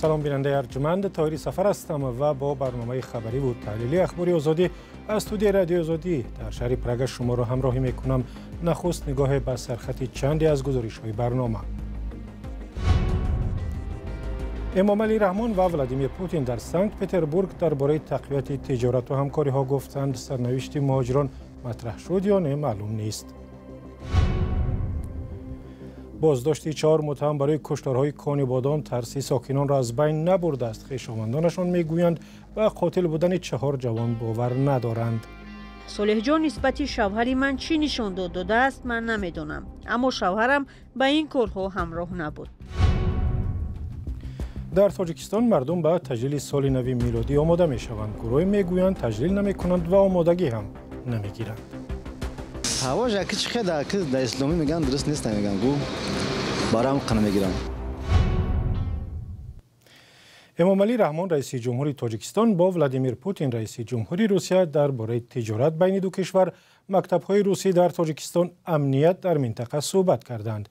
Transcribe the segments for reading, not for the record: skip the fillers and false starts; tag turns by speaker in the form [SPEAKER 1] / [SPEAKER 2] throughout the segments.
[SPEAKER 1] Салом, бинандаи арҷманд, Тоҳири Сафар ҳастам ва бо барномаи хабарӣ ва таҳлилии Ахбори Озодӣ аз студияи Радиои Озодӣ дар шаҳри Прага шуморо ҳамроҳӣ мекунам. Нахуст нигоҳе ба сархати чанде аз гузоришҳои барнома. Эмомалӣ Раҳмон ва Владимир Путин дар Санкт-Петербург дар бораи тақвияти тиҷорату ҳамкориҳо гуфтанд. Сарнавишти муҳоҷирон матраҳ шуд ё не, маълум нест. Боздошти 4 муттаҳам барои кушторҳои Конибодом тарси сокинонро аз байн набурдааст. Хешовандонашон мегӯянд, ба қотил будани 4 ҷавон бовар надоранд.
[SPEAKER 2] Солеҳҷон нисбати шавҳари ман чӣ нишон додааст, ман намедонам, аммо шавҳарам ба ин корҳо ҳамроҳ набуд.
[SPEAKER 1] Дар Тоҷикистон мардум ба таҷлили соли нави милодӣ омода мешаванд. Гурӯҳе мегӯянд, таҷлил намекунанд ва омодагӣ ҳам намегиранд.
[SPEAKER 3] Ҳавош яки чӣ хеда ки дар исломӣ мегӯянд, дуруст нест, мегӯянд, гу барам қана мегирам.
[SPEAKER 1] Эмомалӣ Раҳмон, раиси ҷумҳури Тоҷикистон, бо Владимир Путин, раиси ҷумҳури Русия, дар бораи тиҷорат байни ду кишвар, мактабҳои русӣ дар Тоҷикистон, амният дар минтақа суҳбат карданд.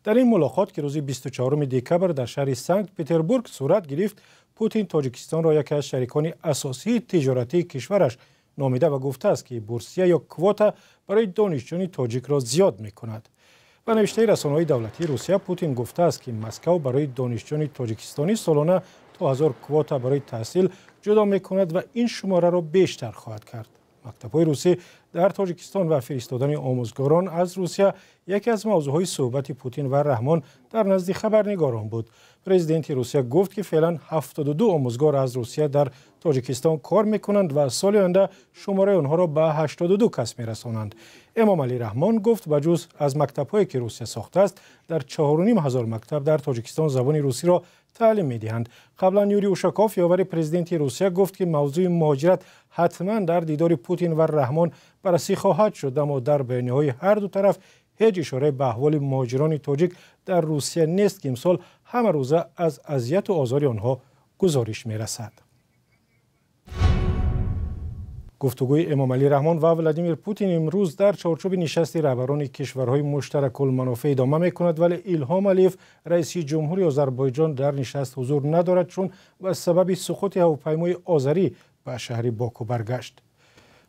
[SPEAKER 1] Дар ин мулоқот, ки рӯзи 24 декабр дар шаҳри Санкт-Петербург сурат гирифт, Путин Тоҷикистонро яке аз шарикони асосии тиҷоратии кишвараш номида ва гуфтааст, ки бурсия ё квота барои донишҷӯёни тоҷикро зиёд мекунад. Ба навиштаи расонаҳои давлатии Русия, Путин гуфтааст, ки Москав барои донишҷӯёни тоҷикистонӣ солона то 1000 квота барои таҳсил ҷудо мекунад ва ин шумораро бештар хоҳад кард. Мактабҳои русӣ дар Тоҷикистон ва фиристодани омӯзгорон аз Русия яке аз мавзӯъҳои суҳбати Путин ва Раҳмон дар назди хабарнигорон буд. Президенти Русия гуфт, ки феълан 72 омӯзгор аз Русия дар Тоҷикистон кор мекунанд ва соли оянда шумораи онҳоро ба 82 кас мерасонанд. Эмомалӣ Раҳмон гуфт, ба ҷуз аз мактабҳое ки Русия сохтааст, дар 4500 мактаб дар Тоҷикистон забони русиро таълим медиҳанд. Қаблан Юрий Ушаков, ёвари президенти Русия, гуфт, ки мавзӯи муҳоҷират ҳатман дар дидори Путин ва Раҳмон баррасӣ хоҳад шуд, аммо дар баёниҳои ҳар ду тараф ҳеҷ ишорае ба аҳволи муҳоҷирони тоҷик дар Русия нест, ки имсол ҳама рӯза аз азияту озори онҳо гузориш мерасад. Гуфтугӯи Эмомалӣ Раҳмон ва Владимир Путин имрӯз дар чорчӯби нишасти раҳбарони кишварҳои муштаракулманофеъ идома мекунад, вале Илҳом Алиев, раиси ҷумҳури Озарбойҷон, дар нишаст ҳузур надорад, чун ба сабаби суқути ҳавопаймои озарӣ ба шаҳри Боку баргашт.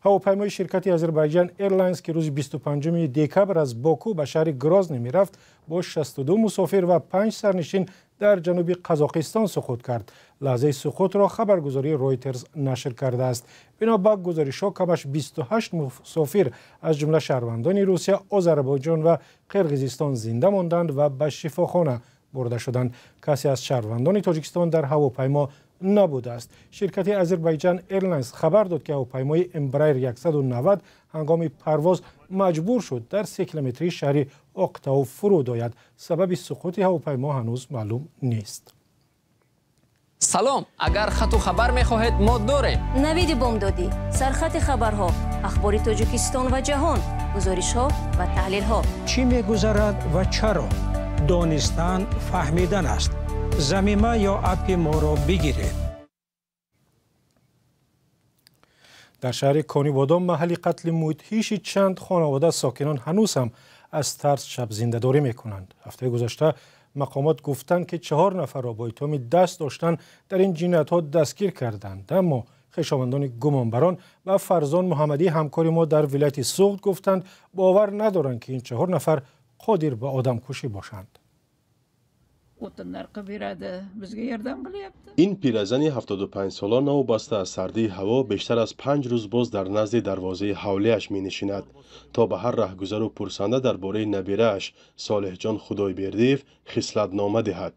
[SPEAKER 1] Ҳавопаймои ширкати Азербайҷан Airlines, ки рӯзи 25 декабр аз Боку ба шаҳри Грозний мерафт, бо 62 мусофир ва 5 сарнишин дар ҷануби Қазоқистон суқут кард. Лаҳзаи суқутро хабаргузории Ройтерс нашр кардааст. Бино ба гузоришҳо, камаш 28 мусофир аз ҷумла шаҳрвандони Русия, Озарбойҷон ва Қирғизистон зинда монданд ва ба шифохона бурда шуданд. Касе аз шаҳрвандони Тоҷикистон дар ҳавопаймо набудааст. Ширкати Азербайҷан Airlines хабар дод, ки ҳавопаймои Embraer 190 ҳангоми парвоз маҷбур шуд дар 3 километрии шаҳри Оқтау фуруд ояд. Сабаби суқути ҳавопаймо ҳанӯз маълум нест.
[SPEAKER 4] Салом, агар хату хабар мехоҳед, мо дорем.
[SPEAKER 5] Навиди бомдодӣ, сархати хабарҳо, ахбори Тоҷикистон ва ҷаҳон, гузоришҳо ва таҳлилҳо.
[SPEAKER 6] Чӣ мегузарад ва чаро? Донистан фаҳмидан аст. Замима ё апи моро бигиред.
[SPEAKER 1] Дар шаҳри Конибодом, маҳалли қатли мудҳиши чанд хонавода, сокинон ҳанӯз ҳам аз тарс шабзиндадорӣ мекунанд. Ҳафтаи гузашта мақомот гуфтанд, ки 4 нафарро бо иттиҳоми даст доштан дар ин ҷиноятҳо дастгир карданд, аммо хешовандони гумонбарон ба Фарзон Муҳаммадӣ, ҳамкори мо дар вилояти Суғд, гуфтанд, бовар надоранд, ки ин 4 нафар қодир ба одамкушӣ бошанд.
[SPEAKER 7] Ин пиразани 75-сола новобаста аз сардии ҳаво бештар аз 5 рӯз боз дар назди дарвозаи ҳавлиаш менишинад, то ба ҳар раҳгузару пурсанда дар бораи набирааш Солеҳҷон Худойбердиев хислатнома диҳад.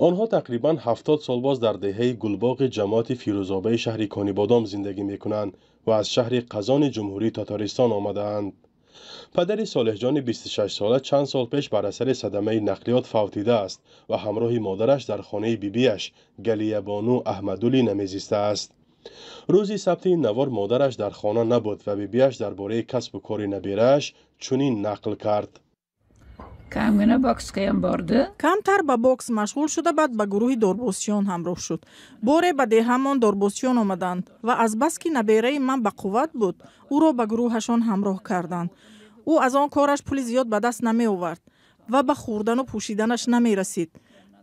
[SPEAKER 7] Онҳо тақрибан 70 сол боз дар деҳаи Гулбоғи ҷамоати Фирӯзобаи шаҳри Конибодом зиндагӣ мекунанд ва аз шаҳри Қазони ҷумҳурии Татаристон омадаанд. Падари Солеҳҷони 26-сола чанд сол пеш бар асари садамаи нақлиёт фавтидааст ва ҳамроҳи модараш дар хонаи бибиаш Галиябону Аҳмадулина мезистааст. Рӯзи сабти ин навор модараш дар хона набуд ва бибиаш дар бораи касбу кори набирааш чунин нақл кард.
[SPEAKER 8] Камтар ба бокс машғул шуда, баъд ба гурӯҳи дорбозчиён ҳамроҳ шуд. Боре ба деҳамон дорбозчиён омаданд ва азбаски набераи ман ба қувват буд, ӯро ба гурӯҳашон ҳамроҳ карданд. Ӯ аз он кораш пули зиёд ба даст намеовард ва ба хӯрдану пӯшиданаш намерасид.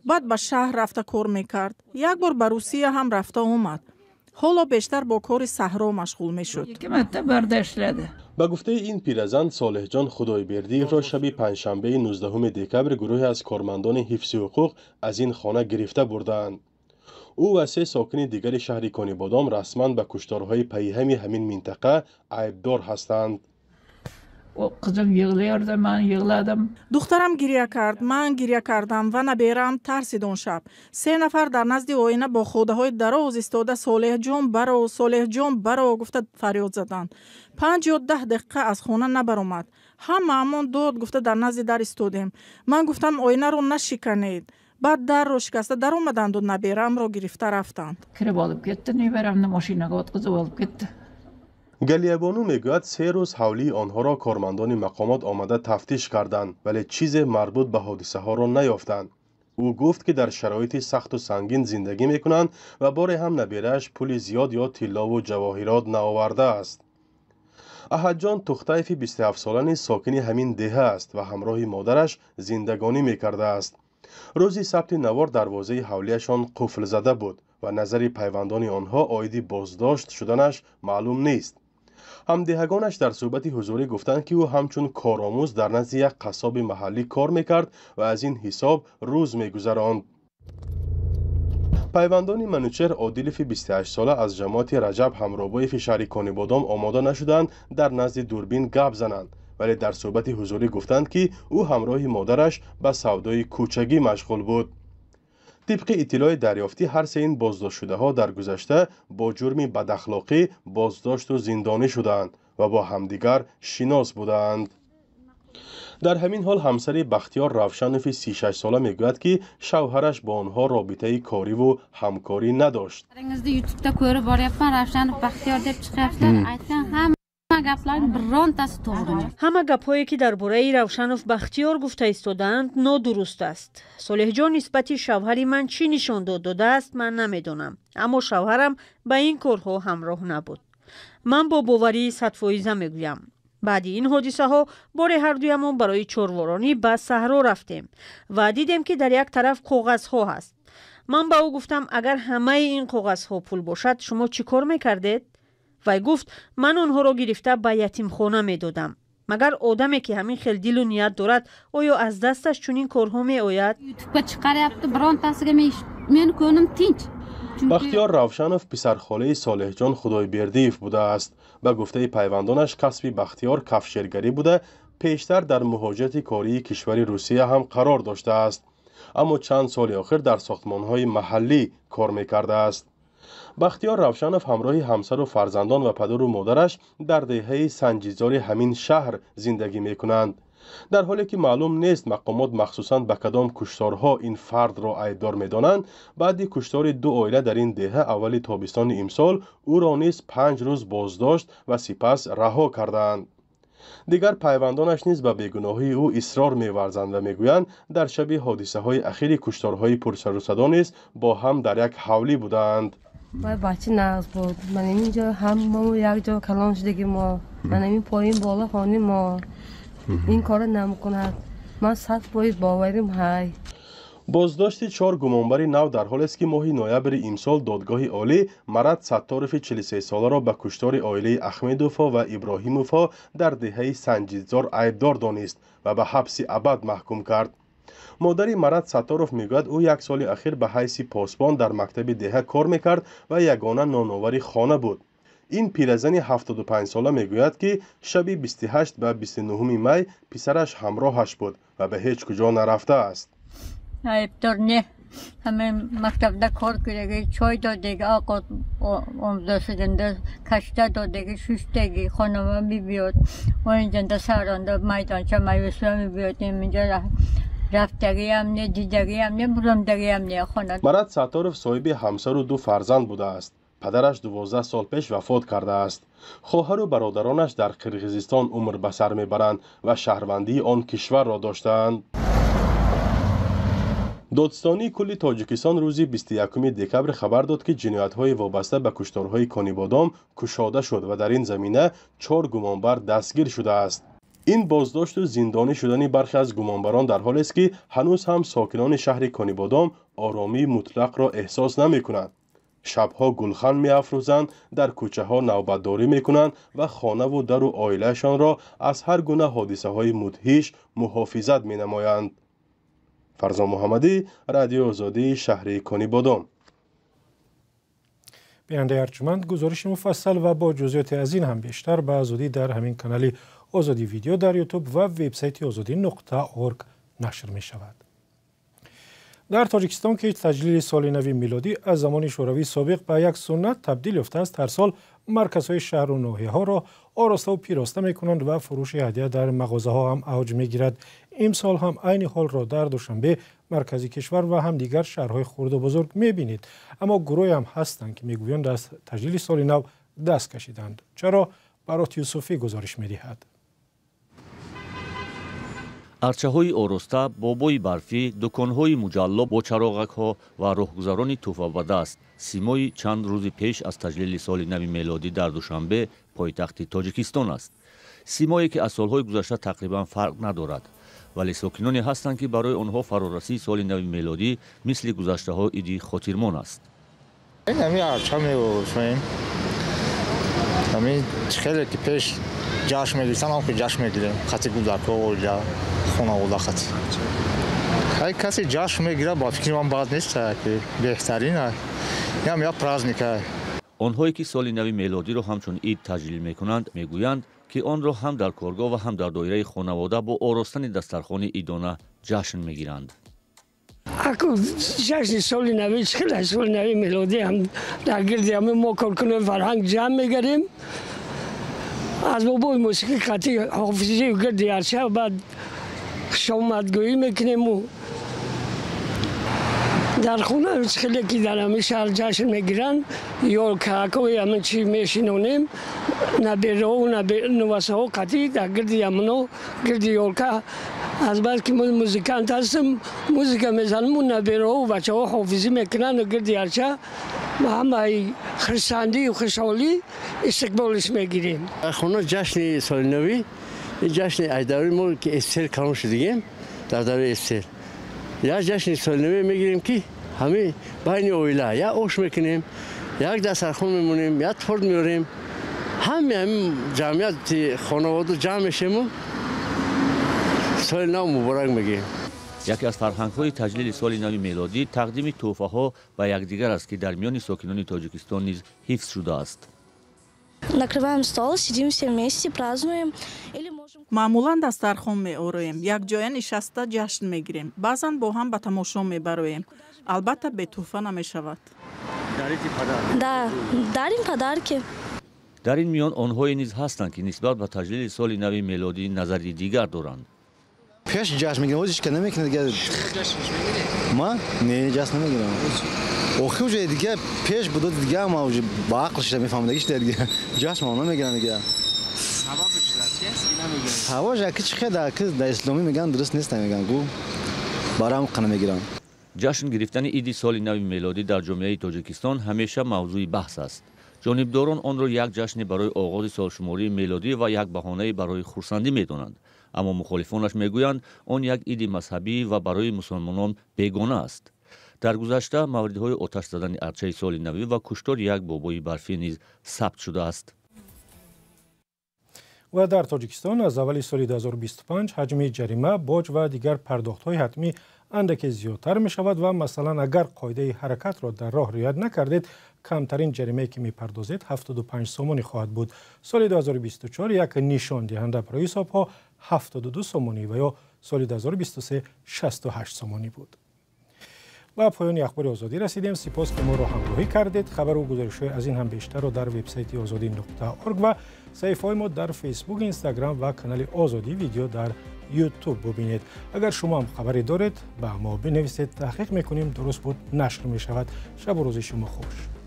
[SPEAKER 8] Баъд ба шаҳр рафта кор мекард. Як бор ба Русия ҳам рафта омад. Ҳоло бештар бо кори саҳро машғул мешуд.
[SPEAKER 7] Ба гуфтаи ин пиразан, Солеҳҷон Худойбердиевро шаби панҷшанбеи 19 декабр гурӯҳе аз кормандони ҳифзи ҳуқуқ аз ин хона гирифта бурдаанд. Ӯ ва се сокини дигари шаҳри Конибодом расман ба кушторҳои пайҳами ҳамин минтақа айбдор ҳастанд.
[SPEAKER 8] Духтарам гиря кард, ман гиря кардам ва набераам тарсид. Он шаб се нафар дар назди оина бо ходаҳои дароз истода, «Солеҳҷон, баро, Солеҳҷон, баро», гуфта фарёд заданд. 5 ё 10 дақиқа аз хона набаромад. Ҳамаамон дод гуфта дар назди дар истодем. Ман гуфтам, оинаро нашиканед. Баъд дарро шикаста даромаданду набераамро гирифта рафтанд.
[SPEAKER 7] Галиябону мегӯяд, 3 рӯз ҳавлии онҳоро кормандони мақомот омада тафтиш карданд, вале чизе марбут ба ҳодисаҳоро наёфтанд. Ӯ гуфт, ки дар шароити сахту сангин зиндагӣ мекунанд ва боре ҳам наберааш пули зиёд ё тиллову ҷавоҳирот наовардааст. Аҳадҷон Тухтаеви 27-сола низ сокини ҳамин деҳа аст ва ҳамроҳи модараш зиндагонӣ мекардааст. Рӯзи сабти навор дарвозаи ҳавлиашон қуфл зада буд ва назари пайвандони онҳо оиди боздошт шуданаш маълум нест. Ҳамдеҳагонаш дар суҳбати ҳузурӣ гуфтанд, ки ӯ ҳамчун коромӯз дар назди як қассоби маҳаллӣ кор мекард ва аз ин ҳисоб рӯз мегузаронд. Пайвандони Манучеҳр Одилови 28-сола аз ҷамоати Раҷаб Ҳамробоеви шаҳри Конибодом омода нашуданд дар назди дурбин гап зананд, вале дар суҳбати ҳузурӣ гуфтанд, ки ӯ ҳамроҳи модараш ба савдои кӯчагӣ машғул буд. Тибқи иттилои дарёфтӣ, ҳар се ин боздоштшудаҳо дар гузашта бо ҷурми бадахлоқӣ боздошту зиндонӣ шудаанд ва бо ҳамдигар шинос будаанд. Дар ҳамин ҳол, ҳамсари Бахтиёр Равшанови 36-сола мегӯяд, ки шавҳараш бо онҳо робитаи кориву ҳамкорӣ надошт.
[SPEAKER 9] Ютубда ko'rib boryapman, Ravshanov Baxtiyor deb chiqyapsizlar. Aytgan hamma gaplarni birontasi to'g'ri emas.
[SPEAKER 2] Ҳама гапҳое, ки дар бораи Равшанов Бахтиёр гуфта истодаанд, нодуруст аст. Солеҳҷон нисбати шавҳари ман чӣ нишондод додааст, ман намедонам, аммо шавҳарам ба ин корҳо ҳамроҳ набуд. Ман бо боварии садфоиза мегӯям. Баъди ин ҳодисаҳо боре ҳардуямон барои чорворонӣ ба саҳро рафтем ва дидем, ки дар як тараф коғазҳо ҳаст. Ман ба ӯ гуфтам, агар ҳамаи ин коғазҳо пул бошад, шумо чӣ кор мекардед? Вай гуфт, ман онҳоро гирифта ба ятимхона медодам. Магар одаме, ки ҳамин хел дилу ният дорад, оё аз дасташ чунин корҳо меояд?
[SPEAKER 9] Ютубга chiqaryapti, birontasiga meni ko'nglim tinch.
[SPEAKER 7] Бахтиёр Равшанов писархолаи Солеҳҷон Худойбердиев будааст. Ба гуфтаи пайвандонаш, касби Бахтиёр кафшергарӣ буда, пештар дар муҳоҷирати кории кишвари Русия ҳам қарор доштааст, аммо чанд соли охир дар сохтмонҳои маҳаллӣ кор мекардааст. Бахтиёр Равшанов ҳамроҳи ҳамсару фарзандон ва падару модараш дар деҳаи Санҷизори ҳамин шаҳр зиндагӣ мекунанд. Дар ҳоле ки маълум нест, мақомот махсусан ба кадом кушторҳо ин фардро айбдор медонанд, баъди куштори ду оила дар ин деҳа аввали тобистони имсол ӯро низ 5 рӯз боздошт ва сипас раҳо кардаанд. Дигар пайвандонаш низ ба бегуноҳии ӯ исрор меварзанд ва мегӯянд, дар шаби ҳодисаҳои ахири кушторҳои пурсарусадо низ бо ҳам дар як ҳавлӣ будаанд.
[SPEAKER 10] Вай бача нағз буд. Ман инҷо ҳамамо якҷо калон шудагӣ мо. Ман ин поин боло хони мо. Ин корро намекунад. Ман 100% боварим ҳай.
[SPEAKER 7] Боздошти чор гумонбари нав дар ҳолест, ки моҳи ноябри имсол Додгоҳи олӣ Марат Сатторови 43-соларо ба куштори оилаи Ахмедовҳо ва Иброҳимовҳо дар деҳаи Санҷидзор айбдор донист ва ба ҳабси абад маҳкум кард. Модари Марат Сатторов мегӯяд, ӯ як соли ахир ба ҳайси посбон дар мактаби деҳа кор мекард ва ягона ноновари хона буд. Ин пиразани 75-сола мегӯяд, ки шаби 28 ба 29 май писараш ҳамроҳаш буд ва ба ҳеҷ куҷо нарафтааст.
[SPEAKER 11] Айбдор не. Ҳамин мактабда кор кираги, чой додеги, овқат омӯзошиданда кашта додеги, шуштеги, хонама мебиёд. Оинҷанда саронда майдонча маюсва мебиёд, инҷа рафтагиам не, дидагиам не, буромдагиам не хона.
[SPEAKER 7] Марат Сатторов соҳиби ҳамсару ду фарзанд будааст. Падараш 12 сол пеш вафот кардааст. Хоҳару бародаронаш дар Қирғизистон умр ба сар мебаранд ва шаҳрвандии он кишварро доштаанд. Додстонии кулли Тоҷикистон рӯзи 21 декабр хабар дод, ки ҷиноятҳои вобаста ба кушторҳои Конибодом кушода шуд ва дар ин замина чор гумонбар дастгир шудааст. Ин боздошту зиндонӣ шудани бархе аз гумонбарон дар ҳолест, ки ҳанӯз ҳам сокинони шаҳри Конибодом оромии мутлақро эҳсос намекунанд. Шабҳо гулхан меафрӯзанд, дар кӯчаҳо навбатдорӣ мекунанд ва хонаву дару оилаашонро аз ҳар гуна ҳодисаҳои мудҳиш муҳофизат менамоянд. Фарзон Муҳаммадӣ, Радиои Озодӣ, шаҳри Конибодом.
[SPEAKER 1] Бинандаи арҷманд, гузориши муфассал ва бо ҷузъиёти аз ин ҳам бештар ба зудӣ дар ҳамин канали Озодӣ Видео дар Ютуб ва вебсайти озодӣ.org нашр мешавад. Дар Тоҷикистон, ки таҷлили соли нави милодӣ аз замони Шӯравии собиқ ба як суннат табдил ёфтааст, ҳар сол марказҳои шаҳру ноҳияҳоро ороставу пироста мекунанд ва фурӯши ҳадя дар мағозаҳо ҳам авҷ мегирад. Имсол ҳам айни ҳолро дар Душанбе, маркази кишвар ва ҳам дигар шаҳрҳои хурду бузург мебинед. Аммо гурӯҳе ҳам ҳастанд, ки мегӯянд аз таҷлили соли нав даст кашиданд. Чаро? Барот Юсуфӣ гузориш медиҳад.
[SPEAKER 12] Арчаҳои ороста, бобои барфӣ, дуконҳои муҷалло бо чароғакҳо ва роҳгузарони тӯҳфа ба даст симои чанд рӯзи пеш аз таҷлили соли нави мелодӣ дар Душанбе, пойтахти Тоҷикистон аст. Симое ки аз солҳои гузашта тақрибан фарқ надорад, вале сокиноне ҳастанд, ки барои онҳо фарорасии соли нави мелодӣ мисли гузаштаҳо иди хотирмон аст.
[SPEAKER 13] Арча меоросем, хеле ки пеш ҷашн мегирифтан, ҳам ки ҷашн мегирем, хати гудакҳо, оила, хонавода хати. Ҳай касе ҷашн мегирад, ба фикри ман бад нест, ки беҳтарин ям як праздник.
[SPEAKER 12] Онҳое ки соли нави мелодиро ҳамчун ид таҷлил мекунанд, мегӯянд, ки онро ҳам дар коргоҳ ва ҳам дар доираи хонавода бо оростани дастархони идона ҷашн мегиранд.
[SPEAKER 14] Аку ҷашни соли нави хеле, соли нави мелодӣ ҳам дар гирди ҳамин мо коркунони фарҳанг ҷамъ мегардем, аз бобои мусиқӣ қатъи ҳофизӣ гирди арча, баъд хушомадгӯӣ мекунему дар хона хеле ки дар ҳамин шаҳр ҷашн мегиранд, ёлкаҳои ҳамин чи мешинонем, набераҳо, нувасаҳо қатъи дар гирди ҳамино, гирди ёлка. Аз баъд ки ман музикант ҳастам, музика мезанам, набераҳо, бачаҳо ҳофизӣ мекунанд гирди арча, ҳамаи хурсандию хушҳолӣ истиқболиш мегирем.
[SPEAKER 15] Хона ҷашни соли навӣ, ҷашни аз давраи мо ки СССР калон шудагем, дар давраи СССР як ҷашни соли навӣ мегирем, ки ҳамин байни оила як ош мекунем, як дастархон мемонем, як торт меорем, ҳами ҳамин ҷамъияти хонавода ҷамъ мешему соли нав муборак мегӯем.
[SPEAKER 12] Яке аз фарҳангҳои таҷлили соли нави мелодӣ тақдими тӯҳфаҳо ба якдигар аст, ки дар миёни сокинони Тоҷикистон низ ҳифз шудааст.
[SPEAKER 16] Накрываем стол, сидим все вместе, празднуем. Или можем.
[SPEAKER 8] Маъмулан дастархон меороем, якҷоя нишаста ҷашн мегирем, баъзан бо ҳам ба тамошо мебароем. Албатта, бетӯҳфа намешавад.
[SPEAKER 16] Да, дарим подарки.
[SPEAKER 12] Дар ин миён онҳое низ ҳастанд, ки нисбат ба таҷлили соли нави мелодӣ назари дигар доранд.
[SPEAKER 3] Пеш ҷашн мегирем, ҳозир ҳеч ка намекунад дигар. Ма не, ҷашн намегирам. Охи уже дигар пеш буд, дигар ма уже ба ақл шуда мефаҳмам, дигар дигар ҷашн ма намегирам дигар.
[SPEAKER 4] Сабабаш дар чи аст ки намегиранд?
[SPEAKER 3] Сабабаш ки чи хел ки дар исломӣ мегӯянд дуруст нест, мегӯянд, гу барам қа намегирам.
[SPEAKER 12] Ҷашн гирифтани иди соли нави мелодӣ дар ҷомеаи Тоҷикистон ҳамеша мавзӯи баҳс аст. Ҷонибдорон онро як ҷашне барои оғози солшумории мелодӣ ва як баҳонае барои хурсандӣ медонанд, аммо мухолифонаш мегӯянд, он як иди мазҳабӣ ва барои мусулмонон бегона аст. Дар гузашта мавридҳои оташ задани арчаи соли навӣ ва куштори як бобои барфӣ низ сабт шудааст.
[SPEAKER 1] Ва дар Тоҷикистон аз аввали соли 2025 ҳаҷми ҷарима, боҷ ва дигар пардохтҳои ҳатмӣ андаке зиёдтар мешавад ва масалан, агар қоидаи ҳаракатро дар роҳ риоят накардед, камтарин ҷаримае ки мепардозед, 75 сомонӣ хоҳад буд. Соли 2024 як нишондиҳанда барои ҳисобҳо 72 сомонӣ ва ё соли 2023 68 сомонӣ буд. Ба поёни Ахбори Озодӣ расидем. Сипос, ки моро ҳамроҳӣ кардед. Хабару гузоришҳои аз ин ҳам бештарро дар вебсайти озодӣ.org ва саҳифаҳои мо дар Фейсбук, Инстаграм ва канали Озодӣ Видео дар Ютуб бубинед. Агар шумо ҳам хабаре доред, ба мо бинависед, таҳқиқ мекунем, дуруст буд, нашр мешавад. Шабу рӯзи шумо хуш.